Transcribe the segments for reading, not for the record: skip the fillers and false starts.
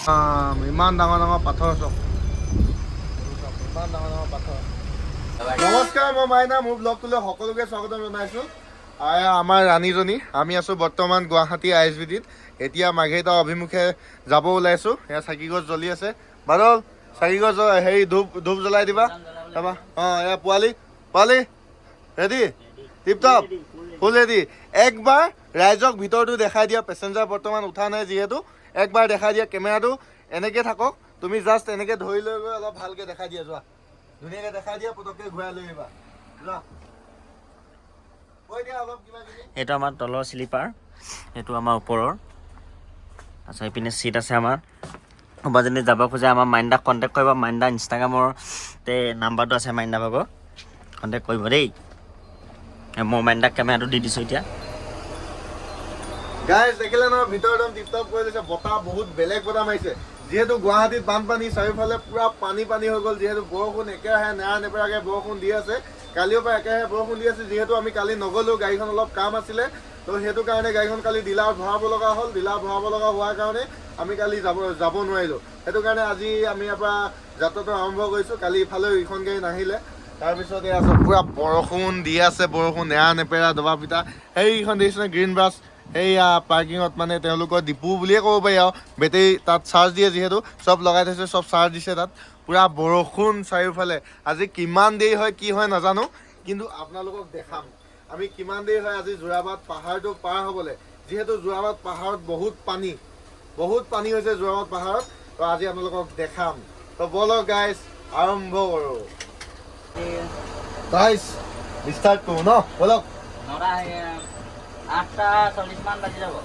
ইমান ডাঙৰ ডাঙৰ পাথৰ চব, ইমান ডাঙৰ ডাঙৰ পাথৰ। নমস্কাৰ, মই মাইনা, মোৰ ব্লগটোলৈ সকলোকে স্বাগতম জনাইছোঁ। এয়া আমাৰ ৰাণীজনী। আমি আছোঁ বৰ্তমান গুৱাহাটী আইএছবিটিত। এতিয়া মাৰ্ঘেৰিটা অভিমুখে যাব ওলাইছোঁ। এয়া চাকি গছ জ্বলি আছে। বাদল, চাকি গছ হেৰি ধূপ ধূপ জ্বলাই দিবা তাৰপা। অঁ, এয়া পোৱালি, পোৱালি ৰেডি, টিপ টপ, ফুল ৰেডি। একবাৰ ৰাইজক ভিতৰটো দেখাই দিয়া। পেচেঞ্জাৰ বৰ্তমান উঠা নাই যিহেতু, একবাৰ দেখাই দিয়া। কেমেৰাটো এনেকৈ থাকক, তুমি জাষ্ট এনেকৈ ধৰি লৈ গৈ অলপ ভালকৈ দেখাই দিয়া। যোৱা, ধুনীয়াকৈ দেখাই দিয়া, পটককৈ ঘূৰাই লৈ আহিবা। যোৱা, কৈ দিয়া অলপ কিবা কিবি। এইটো আমাৰ তলৰ শ্লিপাৰ, এইটো আমাৰ ওপৰৰ। তাৰপিছত এইপিনে চিট আছে আমাৰ। কোনোবা যদি যাব খোজে, আমাৰ মাইণ্ডাক কণ্টেক্ট কৰিব। মাইণ্ডা ইনষ্টাগ্ৰামৰ তে নাম্বাৰটো আছে, মাইণ্ডা ভাগৰ কণ্টেক্ট কৰিব দেই। মই মাইণ্ডাক কেমেৰাটো দি দিছোঁ এতিয়া। গাইজ, দেখিলে নহয়, ভিতৰত একদম টিপ টপ কৰি দিছে। বতাহ বহুত বেলেগ বতাহ মাৰিছে, যিহেতু গুৱাহাটীত বানপানী, চাৰিওফালে পুৰা পানী পানী হৈ গ'ল। যিহেতু বৰষুণ একেৰাহে নেৰা নেপেৰাকৈ বৰষুণ দি আছে, কালিৰ পৰা একেৰাহে বৰষুণ দি আছে। যিহেতু আমি কালি নগ'লো, গাড়ীখন অলপ কাম আছিলে, তো সেইটো কাৰণে গাড়ীখন কালি ডিলাৰত ভৰাব লগা হ'ল। ডিলাৰত ভৰাব লগা হোৱাৰ কাৰণে আমি কালি যাব যাব নোৱাৰিলোঁ। সেইটো কাৰণে আজি আমি ইয়াৰ পৰা যাত্ৰাটো আৰম্ভ কৰিছোঁ। কালি ইফালেও ইখন গাড়ী নাহিলে। তাৰপিছত এয়া চব পুৰা বৰষুণ দি আছে, বৰষুণ নেৰা নেপেৰা দবা পিটা। সেইখন দেখিছেনে গ্ৰীণ বাছ? সেইয়া পাৰ্কিঙত মানে তেওঁলোকৰ ডিপু বুলিয়ে ক'ব পাৰি আৰু। বেটেৰী তাত চাৰ্জ দিয়ে যিহেতু, চব লগাই থৈছে, চব চাৰ্জ দিছে তাত। পুৰা বৰষুণ চাৰিওফালে। আজি কিমান দেৰি হয়, কি হয় নাজানো, কিন্তু আপোনালোকক দেখাম আমি কিমান দেৰি হয় আজি যোৰাবাট পাহাৰটো পাৰ হ'বলৈ। যিহেতু যোৰাবাট পাহাৰত বহুত পানী, বহুত পানী হৈছে যোৰাবাট পাহাৰত। তো আজি আপোনালোকক দেখাম। তো ব'লক গাইজ, আৰম্ভ কৰোঁ। গাইজ, ষ্টাৰ্ট কৰোঁ ন, ব'লক। 9টা, 8:40 মান বাজি যাব।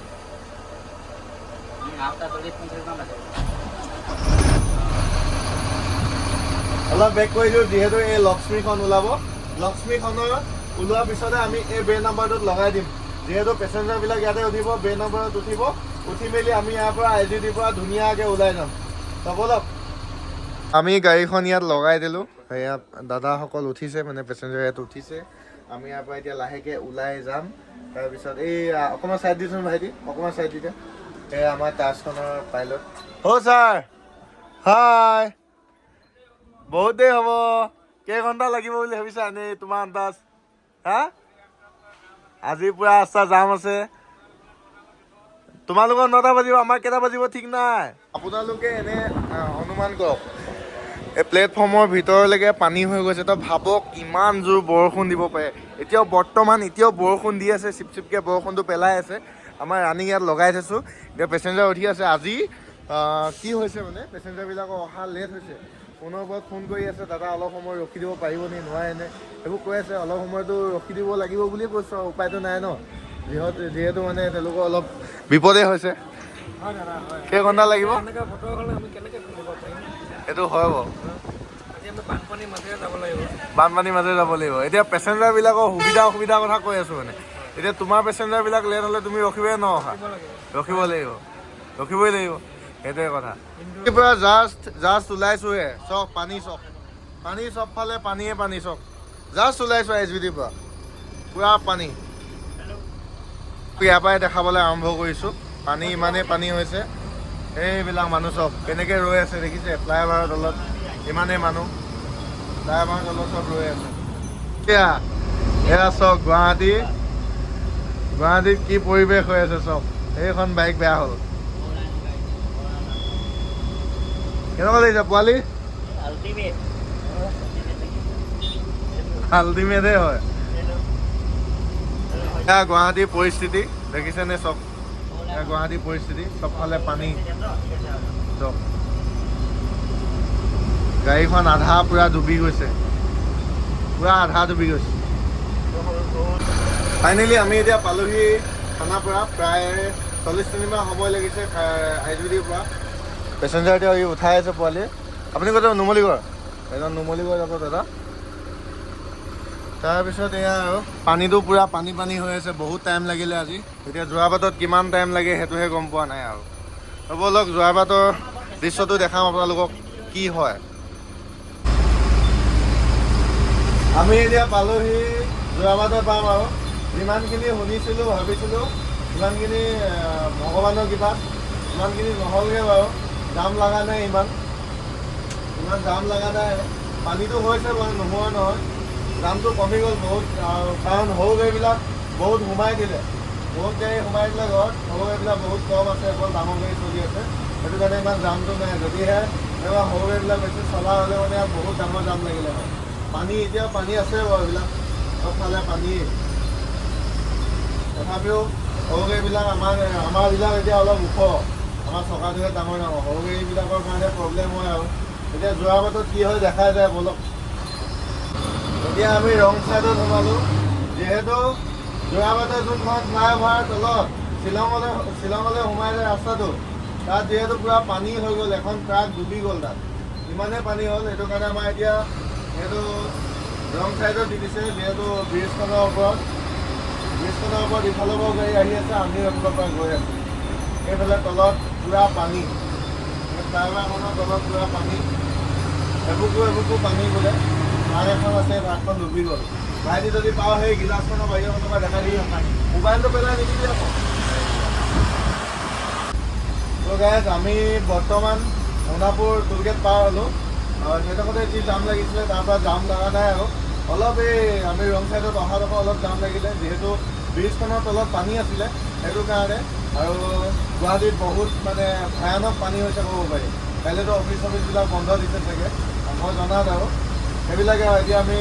8:40, 50 মান বাজি যাব। অলপ বেক কৰি দিওঁ, যিহেতু এই লক্ষ্মীখন ওলাব। লক্ষ্মীখনৰ ওলোৱাৰ পিছতে আমি এই বে নাম্বাৰটোত লগাই দিম। যিহেতু পেচেঞ্জাৰবিলাক ইয়াতে উঠিব, বে নাম্বাৰত উঠিব, উঠি মেলি আমি ইয়াৰ পৰা আইএছবিটিৰ পৰা ধুনীয়াকৈ ওলাই যাম। তো ব'লক, আমি গাড়ীখন ইয়াত লগাই দিলোঁ। ইয়াত দাদাসকল উঠিছে, মানে পেচেঞ্জাৰ ইয়াত উঠিছে। আমি ইয়াৰ পৰা এতিয়া লাহেকৈ ওলাই যাম। তাৰপিছত এই অকণমান চাইড দিচোন ভাইটি, অকণমান চাইড দি দিয়া। এই আমাৰ টাচখনৰ পাইলট। অ' ছাৰ, হাই। বহুত দেৰি হ'ব? কেইঘণ্টা লাগিব বুলি ভাবিছা এনেই তোমাৰ আন্দাজ? হা, আজি পুৰা ৰাস্তা জাম আছে। তোমালোকৰ 9টা বাজিব, আমাৰ কেইটা বাজিব ঠিক নাই। আপোনালোকে এনে অনুমান কৰক, এই প্লেটফৰ্মৰ ভিতৰলৈকে পানী হৈ গৈছে। তো ভাবক কিমান জোৰ বৰষুণ দিব পাৰে। এতিয়াও বৰ্তমান এতিয়াও বৰষুণ দি আছে, চিপ চিপকৈ বৰষুণটো পেলাই আছে। আমাৰ ৰাণী ইয়াত লগাই থৈছোঁ, এতিয়া পেচেঞ্জাৰ উঠি আছে। আজি কি হৈছে মানে, পেচেঞ্জাৰবিলাকৰ অহা লেট হৈছে। ফোনৰ ওপৰত ফোন কৰি আছে, দাদা অলপ সময় ৰখি দিব পাৰিব নি, নোৱাৰেনে, সেইবোৰ কৈ আছে। অলপ সময়তো ৰখি দিব লাগিব বুলিয়ে কৈছোঁ আৰু উপায়তো নাই ন, যিহেতু যিহেতু মানে তেওঁলোকৰ অলপ বিপদে হৈছে। হয় দাদা, হয়। কেইঘণ্টা লাগিব? এনেকুৱা বতৰ হ'লে আমি কেনেকৈ চলিব পাৰিম? সেইটো হয় বাৰু। আজি আমি বানপানীৰ মাজেৰে যাব লাগিব। বানপানীৰ মাজেৰে যাব লাগিব। এতিয়া পেচেঞ্জাৰবিলাকৰ সুবিধা অসুবিধাৰ কথা কৈ আছোঁ। মানে এতিয়া তোমাৰ পেচেঞ্জাৰবিলাক লেট হ'লে তুমি ৰখিবই নৰখা? লাগিব। ৰখিব লাগিব, ৰখিবই লাগিব, সেইটোৱে কথা। পৰা জাষ্ট জাষ্ট ওলাইছোহে। চব পানী, চব পানী, চবফালে পানীয়ে পানী। চব জাষ্ট ওলাইছোঁ আইএছবিটিৰ পৰা, পুৰা পানী। ইয়াৰ পৰাই দেখাবলৈ আৰম্ভ কৰিছোঁ। পানী, ইমানেই পানী হৈছে। এইবিলাক মানুহ চব কেনেকৈ ৰৈ আছে দেখিছে? ফ্লাইঅভাৰৰ তলত ইমানেই মানুহ, ফ্লাইঅভাৰৰ তলত চব ৰৈ আছে। এয়া এয়া চব গুৱাহাটী, গুৱাহাটীত কি পৰিৱেশ হৈ আছে চব। এইখন বাইক বেয়া হ'ল। কেনেকুৱা লাগিছে পোৱালি? আল্টিমেট। আল্টিমেটে হয়। এয়া গুৱাহাটীৰ পৰিস্থিতি দেখিছেনে চব? এয়া গুৱাহাটীৰ পৰিস্থিতি, চবফালে পানী চব। গাড়ীখন আধা পুৰা ডুবি গৈছে, পুৰা আধা ডুবি গৈছে। ফাইনেলি আমি এতিয়া পালোহি খানাপাৰা। প্ৰায় 40 মিনিটমান সময় লাগিছে আইএছবিটিৰ পৰা। পেচেঞ্জাৰ এতিয়া এই উঠাই আছে পোৱালিয়ে। আপুনি ক'ত যাব? নুমলীগড়। এজন নুমলীগড় যাব দাদা। তাৰপিছত এয়া আৰু পানীটো পূৰা পানী পানী হৈ আছে। বহুত টাইম লাগিলে আজি। এতিয়া যোৰাবাটত কিমান টাইম লাগে সেইটোহে গম পোৱা নাই আৰু। হ'ব ব'লক, যোৰাবাটৰ দৃশ্যটো দেখাম আপোনালোকক কি হয়। আমি এতিয়া পালোহি, যোৰাবাটত পাম আৰু। যিমানখিনি শুনিছিলোঁ, ভাবিছিলোঁ, সিমানখিনি ভগৱানৰ কৃপাত সিমানখিনি নহ'লগৈ বাৰু। জাম লগা নাই, ইমান ইমান জাম লগা নাই। পানীটো হৈছে বাৰু, নোহোৱা নহয়, জামটো কমি গ'ল বহুত। আৰু কাৰণ সৰু গাড়ীবিলাক বহুত সোমাই দিলে, বহুত গাড়ী সোমাই দিলে ঘৰত। সৰু গাড়ীবিলাক বহুত কম আছে, অকল ডাঙৰ গাড়ী চলি আছে, সেইটো কাৰণে ইমান জামটো নাই। যদিহে এনেকুৱা সৰু গাড়ীবিলাক বেছি চলা হ'লে মানে ইয়াত বহুত ডাঙৰ জাম লাগিলে হয়। পানী এতিয়াও পানী আছে বাৰু, এইবিলাক চবফালে পানী। তথাপিও সৰু গাড়ীবিলাক আমাৰবিলাক এতিয়া অলপ ওখ, আমাৰ চকাটোহে ডাঙৰ ডাঙৰ, সৰু গাড়ীবিলাকৰ কাৰণে প্ৰব্লেম হয়। আৰু এতিয়া যোৰাবাটত কি হয় দেখা যায়, ব'লক। এতিয়া আমি ৰং চাইডত সোমালোঁ। যিহেতু যোৰাবাটৰ যোনখন ফ্লাইঅভাৰ তলত শ্বিলঙলৈ সোমাই যায় ৰাস্তাটো, তাত যিহেতু পূৰা পানী হৈ গ'ল, এখন ট্ৰাক ডুবি গ'ল তাত, ইমানেই পানী হ'ল। সেইটো কাৰণে আমাৰ এতিয়া সেইটো ৰং চাইডত দি দিছে, যিহেতু ব্ৰিজখনৰ ওপৰত ইফালৰ পৰাও গাড়ী আহি আছে, আমিও এফালৰ পৰা গৈ আছোঁ। এইফালে তলত পূৰা পানী, এই ফ্লাইঅভাৰখনৰ তলত পূৰা পানী, এবুকু এবুকু পানী বোলে। ট্ৰাক এখন আছে, ট্ৰাকখন ডুবি গ'ল। ভাইটি, যদি পাওঁ সেই গিলাচখনৰ বাহিৰৰ পৰা দেখাই দিবি। মোবাইলটো পেলাই নিদিবি আকৌ। ত' গাইজ, আমি বৰ্তমান সোণাপুৰ টোলগেট পাৰ হ'লোঁ। আৰু সেইডোখৰতে যি জাম লাগিছিলে, তাৰ পৰা জাম লগা নাই। আৰু অলপ এই আমি ৰং চাইডত অহা ডোখৰ অলপ জাম লাগিলে, যিহেতু ব্ৰিজখনৰ তলত পানী আছিলে, সেইটো কাৰণে। আৰু গুৱাহাটীত বহুত মানে ভয়ানক পানী হৈছে ক'ব পাৰি। কাইলৈতো অফিচ চফিচবিলাক বন্ধ দিছে চাগে, মই জনাত। আৰু সেইবিলাকে। আৰু এতিয়া আমি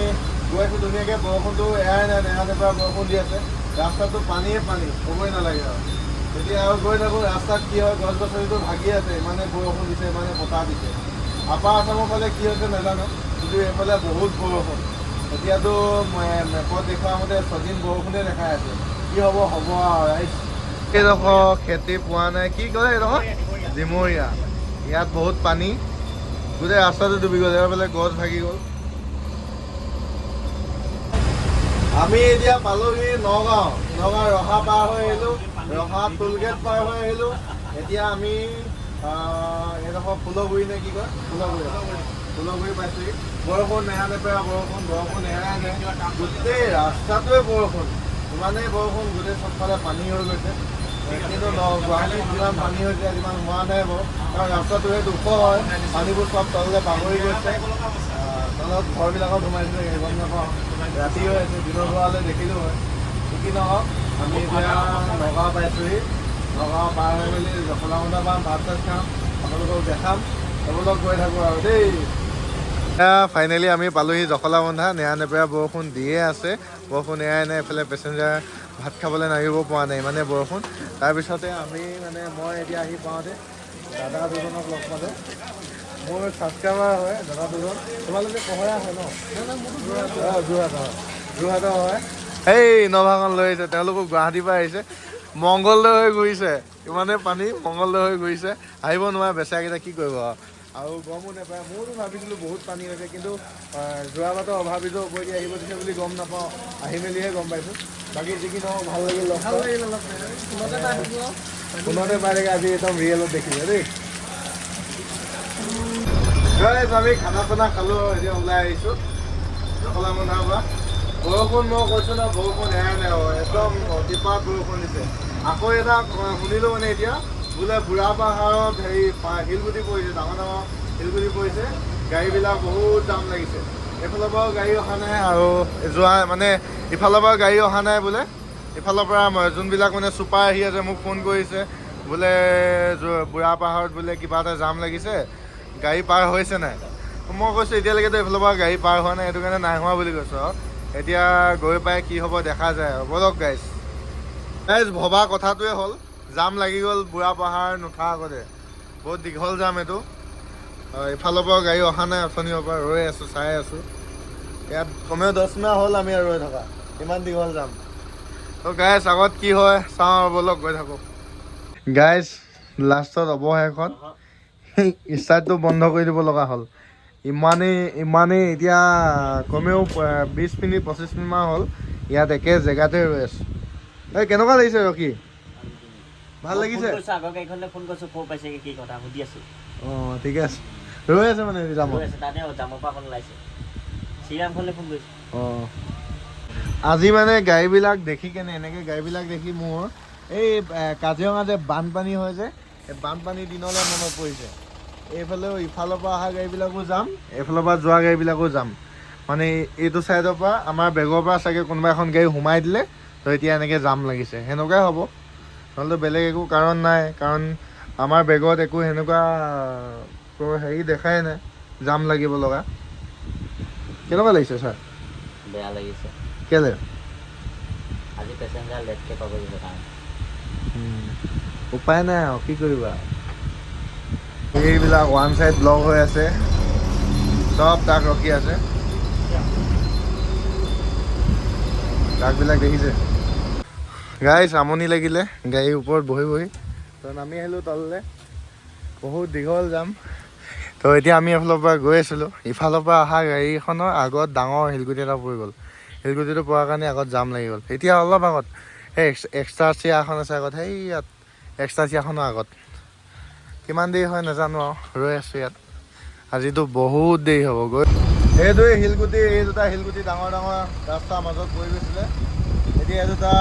গৈ আছোঁ ধুনীয়াকৈ, বৰষুণটো এৰাই নাই, নেৰা নেপেৰা বৰষুণ দি আছে। ৰাস্তাটো পানীয়ে পানী, ক'বই নালাগে। আৰু এতিয়া আৰু গৈ থাকোঁ, ৰাস্তাত কি হয়। গছ গছনিটো ভাগি আছে, ইমানে বৰষুণ দিছে, ইমানে বতাহ দিছে। আপাৰ আছামৰ ফালে কি হৈছে নাজানো, কিন্তু এইফালে বহুত বৰষুণ। এতিয়াতো মেপত দেখুওৱা মতে 6 দিন বৰষুণে দেখাই আছে। কি হ'ব হ'ব আৰু ৰাইজ। এইডোখৰ খেতি পোৱা নাই, কি কয় এইডোখৰ, ডিমৰীয়া। ইয়াত বহুত পানী, গোটেই ৰাস্তাটো ডুবি গ'ল, এইফালে গছ ভাগি গ'ল। আমি এতিয়া পালোহি নগাঁও। নগাঁও ৰহা পাৰ হৈ আহিলোঁ, ৰহা টোলগেট পাৰ হৈ আহিলোঁ। এতিয়া আমি এইডোখৰ ফুলগুৰি নে কি কয়, ফুলগুৰি, ফুলগুৰি পাইছোহি। বৰষুণ নেৰা নেপেৰা বৰষুণ, বৰষুণ এৰাই নাই, গোটেই ৰাস্তাটোৱে বৰষুণ, ইমানেই বৰষুণ, গোটেই চবফালে পানী হৈ গৈছে। কিন্তু গুৱাহাটীত যিমান পানী হৈছে যিমান হোৱা নাই বাৰু, কাৰণ ৰাস্তাটোহে ওখ হয়, পানীবোৰ চব তললৈ বাগৰি গৈছে। তলত ঘৰবিলাকত সোমাইছে, গম নাপাওঁ। ৰাতি হৈ আছে, দিনৰ হোৱা হ'লে দেখিলোঁ হয়। যি কি নহওক, আমি এতিয়া নগাঁও পাইছোঁহি। নগাঁও পাৰ হৈ মেলি জখলাবন্ধা পাম, ভাত চাত খাম, আপোনালোকক দেখাম। আপোনালোক গৈ থাকোঁ আৰু দেই। ফাইনেলি আমি পালোহি জখলাবন্ধা। নেৰা নেপেৰা বৰষুণ দিয়ে আছে, বৰষুণ এৰাই নাই। এইফালে পেচেঞ্জাৰ ভাত খাবলৈ নামিব পৰা নাই, ইমানেই বৰষুণ। তাৰপিছতে আমি মানে মই এতিয়া আহি পাওঁতে দাদা দুজনক লগ পালোঁ। মোৰ ছাবস্ক্ৰাইবাৰ হয় দাদা দুজন। তোমালোকে কহৰা হয় ন? অঁ, যোৰহাটৰ হয়, যোৰহাটৰ হয়। এই ইন'ভাখন লৈ আহিছে, তেওঁলোকো গুৱাহাটীৰ পৰা আহিছে। মংগলদৈ হৈ ঘূৰিছে, ইমানেই পানী, মংগলদৈ হৈ ঘূৰিছে। আহিব নোৱাৰে বেচেৰাকেইটা, কি কৰিব আৰু। আৰু গমো নাপায়। ময়ো ভাবিছিলোঁ বহুত পানী হৈছে, কিন্তু যোৰাবাটৰ অভাৰব্ৰিজৰ ওপৰেদি আহিব দিছে বুলি গম নাপাওঁ, আহি মেলিহে গম পাইছোঁ। বাকী যি কি নহওক, ভাল লাগিল লগ ভাল পাই। লাগিল অলপ, ফোনতে পাই থাকোঁ আৰু। ফোনতে পাই থাকে, আজি একদম ৰিয়েলত দেখিলে দেই। Guys, আমি খানা চানা খালোঁ আৰু এতিয়া ওলাই আহিছোঁ জখলাবন্ধাৰ পৰা। বৰষুণ, মই কৈছোঁ ন, বৰষুণ এৰাই নাই আৰু, একদম অতিপাত বৰষুণ দিছে। আকৌ এটা শুনিলোঁ মানে এতিয়া বোলে বুঢ়া পাহাৰত হেৰি শিলগুটি পৰিছে, ডাঙৰ ডাঙৰ শিলগুটি পৰিছে, গাড়ীবিলাক বহুত জাম লাগিছে। এইফালৰ পৰাও গাড়ী অহা নাই আৰু যোৱা মানে ইফালৰ পৰাও গাড়ী অহা নাই বোলে। ইফালৰ পৰা যোনবিলাক মানে চুপাৰ আহি আছে, মোক ফোন কৰিছে বোলে বুঢ়া পাহাৰত বোলে কিবা এটা জাম লাগিছে, গাড়ী পাৰ হৈছে নাই? মই কৈছোঁ এতিয়ালৈকেতো এইফালৰ পৰা গাড়ী পাৰ হোৱা নাই, সেইটো কাৰণে নাই হোৱা বুলি কৈছোঁ। আৰু এতিয়া গৈ পাই কি হ'ব দেখা যায় আৰু। ব'লক গাইজ। গাইজ, ভবা কথাটোৱে হ'ল, জাম লাগি গ'ল বুঢ়া পাহাৰ নুঠা আগতে। বহুত দীঘল জাম এইটো। ইফালৰ পৰাও গাড়ী অহা নাই, অথনিৰ পৰা ৰৈ আছোঁ, চাই আছোঁ। ইয়াত কমেও 10 মিনিট হ'ল আমি আৰু ৰৈ থকা, ইমান দীঘল জাম। ত' গাইজ, আগত কি হয় চাওঁ আৰু, ব'লক গৈ থাকোঁ। গাইজ, লাষ্টত অৱশেষত ষ্টাৰ্টটো বন্ধ কৰি দিব লগা হ'ল। ইমানেই ইমানেই, এতিয়া কমেও 20 মিনিট 25 মিনিটমান হ'ল ইয়াত একে জেগাতে ৰৈ আছোঁ। এই কেনেকুৱা লাগিছে ৰকি? ভাল লাগিছে? ফোন কৰিছোঁ, আগৰ গাড়ীখনলৈ ফোন কৰিছোঁ, ক'ৰ পাইছেগৈ কি কথা সুধি আছোঁ। অঁ, ঠিকে আছে। ৰৈ আছে মানে জামত? ৰৈ আছে তাতে, জামৰ পৰা অকণ ওলাইছে। শ্ৰীৰামখনলৈ ফোন কৰিছোঁ। অঁ, আজি মানে গাড়ীবিলাক দেখি কেনে, এনেকৈ গাড়ীবিলাক দেখি মোৰ এই কাজিৰঙা যে বানপানী হয় যে, এই বানপানীৰ দিনলৈ মনত পৰিছে। এইফালেও ইফালৰ পৰা অহা গাড়ীবিলাকো যাম, এইফালৰ পৰা যোৱা গাড়ীবিলাকো যাম। মানে এইটো ছাইডৰ পৰা আমাৰ বেগৰ পৰা চাগে কোনোবা এখন গাড়ী সোমাই দিলে, তো এতিয়া এনেকৈ জাম লাগিছে, সেনেকুৱাই হ'ব, নহ'লেতো বেলেগ একো কাৰণ নাই। কাৰণ আমাৰ বেগত একো সেনেকুৱা হেৰি দেখাই নাই জাম লাগিব লগা। কেনেকুৱা লাগিছে ছাৰ? বেয়া লাগিছে। কেলে? আজি পেচেঞ্জাৰ লেটকে পাব দিব কাৰণে। উপায় নাই আৰু কি কৰিবা। এইবিলাক ওৱান চাইড ব্লক হৈ আছে, চব ট্ৰাক ৰখি আছে। ট্ৰাকবিলাক দেখিছে গাইছ, আমনি লাগিলে গাড়ীৰ ওপৰত বহি বহি, তো নামি আহিলোঁ তললৈ। বহুত দীঘল যাম। তো এতিয়া আমি এফালৰ পৰা গৈ আছিলোঁ, ইফালৰ পৰা অহা গাড়ীখনৰ আগত ডাঙৰ শিলগুটি এটা পৰি গ'ল। শিলগুটিটো পৰাৰ কাৰণে আগত জাম লাগি গ'ল। এতিয়া অলপ আগত সেই এক্সট্ৰা চিয়াখন আছে আগত, সেই ইয়াত এক্সট্ৰা চিয়াখনৰ আগত কিমান দেৰি হয় নাজানো আৰু, ৰৈ আছোঁ ইয়াত। আজিতো বহুত দেৰি হ'ব গৈ। সেইটোৱে শিলগুটি, এই দুটা শিলগুটি ডাঙৰ ডাঙৰ ৰাস্তাৰ মাজত পৰি গৈছিলে। এতিয়া এই দুটা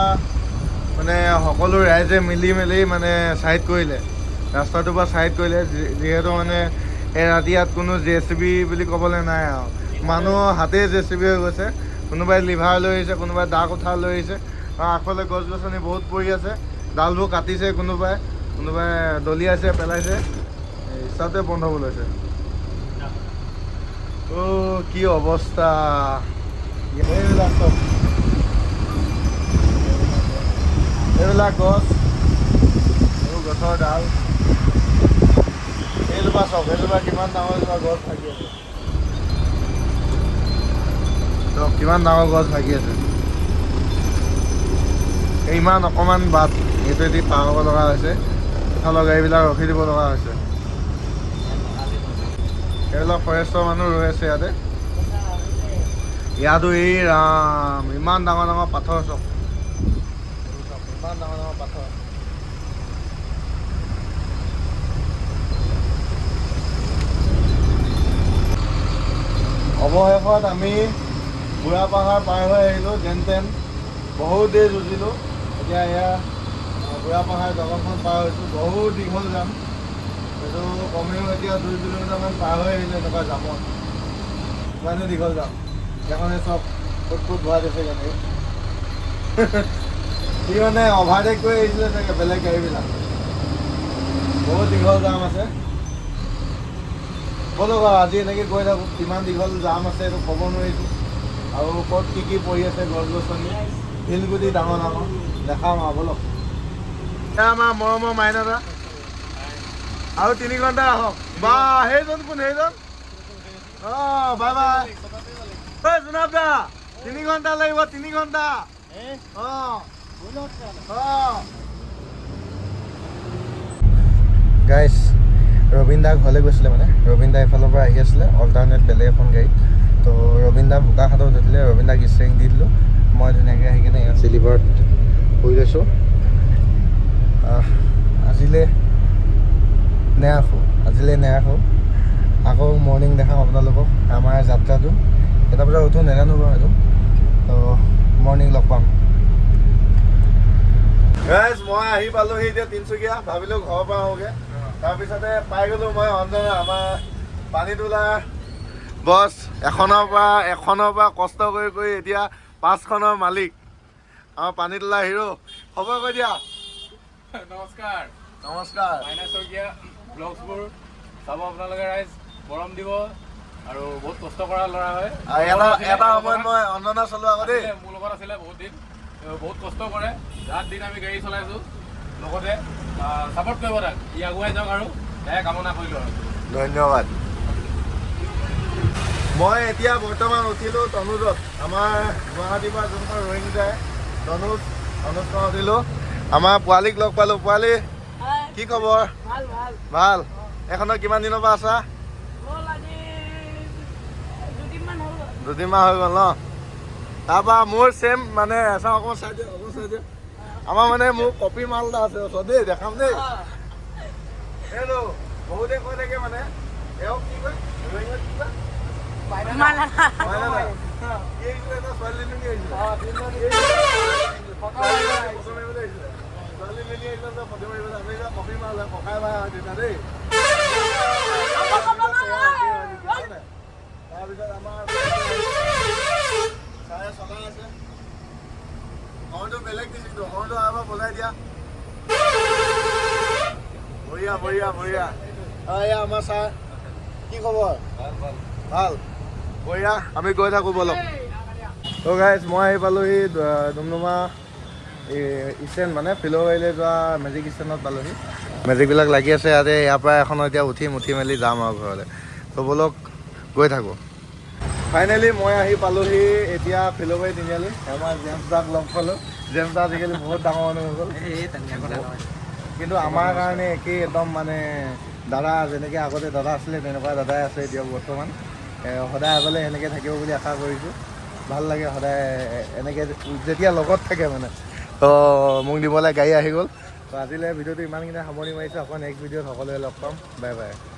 মানে সকলো ৰাইজে মিলি মেলি মানে ছাইড কৰিলে, ৰাস্তাটোৰ পৰা ছাইড কৰিলে। যিহেতু মানে এই ৰাতি ইয়াত কোনো জে চি বি বুলি ক'বলৈ নাই আৰু, মানুহৰ হাতেই জে চি বি হৈ গৈছে। কোনোবাই লিভাৰ লৈ আহিছে, কোনোবাই দা কুঠাৰ লৈ আহিছে। আৰু আগফালে গছ গছনি বহুত পৰি আছে, ডালবোৰ কাটিছে কোনোবাই, কোনোবাই দলিয়াইছে, পেলাইছে। এই বন্ধ হ'ব লৈছে। অ' কি অৱস্থা এইবিলাক চব, এইবিলাক গছ, এইবোৰ গছৰ ডাল। এইজোপা চাওক, এইজোপা কিমান ডাঙৰ এজোপা গছ ভাগি আছে। চাওক কিমান ডাঙৰ গছ ভাগি আছে। ইমান অকণমান বাট এইটোৱেদি পাৰ হ'ব লগা হৈছে, ইফালৰ গাড়ীবিলাক ৰখি দিব লগা হৈছে। এইবিলাক ফৰেষ্টৰ মানুহ ৰৈ আছে ইয়াতে। ইয়াতো এই ৰাম, ইমান ডাঙৰ ডাঙৰ পাথৰ চব, ইমান ডাঙৰ ডাঙৰ পাথৰ। অৱশেষত আমি বুঢ়া পাহাৰ পাৰ হৈ আহিলোঁ, যেন তেন বহুত দেৰি যুঁজিলোঁ। এতিয়া এয়া বুঢ়া পাহাৰ দলংখন পাৰ হৈছোঁ, বহুত দীঘল যাম। এইটো কমেও এতিয়া 2 কিলোমিটাৰমান পাৰ হৈ আহিলোঁ এনেকুৱা জামত, ইমানেই দীঘল যাম। এইখনে চব ক'ত ক'ত ভৰাই দিছে কেনেকৈ, সি মানে অভাৰটেক কৰি আহিছিলে চাগে বেলেগ গাড়ীবিলাক। বহুত দীঘল জাম আছে। ব'লক আৰু আজি এনেকৈ গৈ থাকোঁ, কিমান দীঘল জাম আছে এইটো ক'ব নোৱাৰিছোঁ। আৰু ক'ত কি কি পৰি আছে, গছ গছনি, শিলগুটি ডাঙৰ ডাঙৰ দেখাম আৰু। ব'লক। এয়া আমাৰ মৰমৰ মাইনা দা। আৰু 3 ঘণ্টা আহক। বা সেইজন কোন? সেইজন অঁ, বাই বাই। ঐ জোনাব দা, 3 ঘণ্টা লাগিব, 3 ঘণ্টা। অঁ অঁ। গাইছ, ৰবীন দা ঘৰলৈ গৈছিলে, মানে ৰবীন দা এইফালৰ পৰা আহি আছিলে অল্টাৰনেট বেলেগ এখন গাড়ীত। তো ৰবীন দা বোকাখাতত উঠিলে, ৰবীন দাক ষ্টেৰিং দি দিলোঁ। মই ধুনীয়াকৈ আহি কিনে ইয়াত শ্লিপাৰত শুই লৈছোঁ। আজিলৈ নেৰাখোঁ, আজিলৈ নেৰাখোঁ। আকৌ মৰ্ণিং দেখাম আপোনালোকক আমাৰ যাত্ৰাটো। কেইটা বজাত উঠো নাজানো বাৰু এইটো, তো মৰ্ণিং লগ পাম। গাইজ, মই আহি পালোহি এতিয়া তিনিচুকীয়া। ভাবিলোঁ ঘৰৰ পৰা আহোঁগৈ, তাৰপিছতে পাই গ'লোঁ মই অঞ্জনা, আমাৰ পানীতোলা বছ এখনৰ পৰা কষ্ট কৰি কৰি এতিয়া 5খনৰ মালিক আমাৰ পানীতোলা হিৰ'। খবৰ কৈ দিয়া। নমস্কাৰ। নমস্কাৰ। মাইনা শইকীয়া ব্লগছবোৰ চাব আপোনালোকে, ৰাইজ মৰম দিব। আৰু বহুত কষ্ট কৰা ল'ৰা হয়। এটা সময়ত মই অঞ্জনা চলোৱা আকৌ দেই। মোৰ লগত আছিলে বহুত দিন, বহুত কষ্ট কৰে। ৰাত দিন আমি গাড়ী চলাইছোঁ লগতে। ছাপৰ্ট কৰিব তাক, ই আগুৱাই যাওক আৰু সেয়াই কামনা কৰিলোঁ আৰু। ধন্যবাদ। মই এতিয়া বৰ্তমান উঠিলোঁ তনুজত, আমাৰ গুৱাহাটীৰ পৰা যোনখন ৰয়িং যায় তনুজ, তনুজখন উঠিলোঁ। আমাৰ পোৱালীক লগ পালোঁ। পোৱালী কি খবৰ? ভাল ভাল। ভাল। এইখনত কিমান দিনৰ পৰা আছা? হ'ল আজি দুদিনমান হ'ল। দুদিনমান হৈ গ'ল ন? তাৰপৰা মোৰ ছেম মানে চাওঁ, অকণমান চাই দিয়ক, অকণমান চাই দিয়ক। আমাৰ মানে মোৰ কপি মাল এটা আছে ওচৰত দেই, দেখাম দেই। হেল্ল', বহুতে কৈ থাকে মানে এওঁক কি কয়, ৰয়িঙত কি কয়? মাইনা দা। কি আহিছিলে ন? ছোৱালীজনী আহিছিলে। ফটো মাৰিবলৈ আহিছিলে। ছোৱালীজনী আহিছিলে, ফটো মাৰিবলৈ। আমি এতিয়া কপি মাল হয়, ককাই ভাই হয় দেউতা দেই। তাৰপিছত আমাৰ ছাৰে চলাই আছে। হৰ্ণটো বেলেগ দিছে কিন্তু, হৰ্ণটো আৰু এবাৰ বজাই দিয়া। বঢ়িয়া, বঢ়িয়া, বঢ়িয়া। এয়া আমাৰ ছাৰ, কি খবৰ? ভাল, বঢ়িয়া। আমি গৈ থাকোঁ ব'লক। ত' গাইজ, মই আহি পালোহি ডুমডুমা ষ্টেণ্ড, মানে ফিল'বাৰীলৈ যোৱা মেজিক ষ্টেণ্ডত পালোহি। মেজিকবিলাক লাগি আছে ইয়াতে। ইয়াৰ পৰা এখন এতিয়া উঠিম, উঠি মেলি যাম আৰু ঘৰলৈ। ত' ব'লক, গৈ থাকোঁ। ফাইনেলি মই আহি পালোহি এতিয়া ফিল'বাৰী তিনিআলি। আমাৰ জেমছ দাক লগ পালোঁ। জেমছ দা আজিকালি বহুত ডাঙৰ মানুহ হৈ গ'ল, কিন্তু আমাৰ কাৰণে একেই একদম, মানে দাদা যেনেকৈ আগতে দাদা আছিলে, তেনেকুৱা দাদাই আছে এতিয়া বৰ্তমান। সদায় আগলৈ সেনেকৈ থাকিব বুলি আশা কৰিছোঁ। ভাল লাগে সদায় এনেকৈ যেতিয়া লগত থাকে মানে। তো মোক নিবলৈ গাড়ী আহি গ'ল। তো আজিলৈ ভিডিঅ'টো ইমানখিনি সামৰণি মাৰিছোঁ। আকৌ নেক্সট ভিডিঅ'ত সকলোৱে লগ পাম। Bye bye.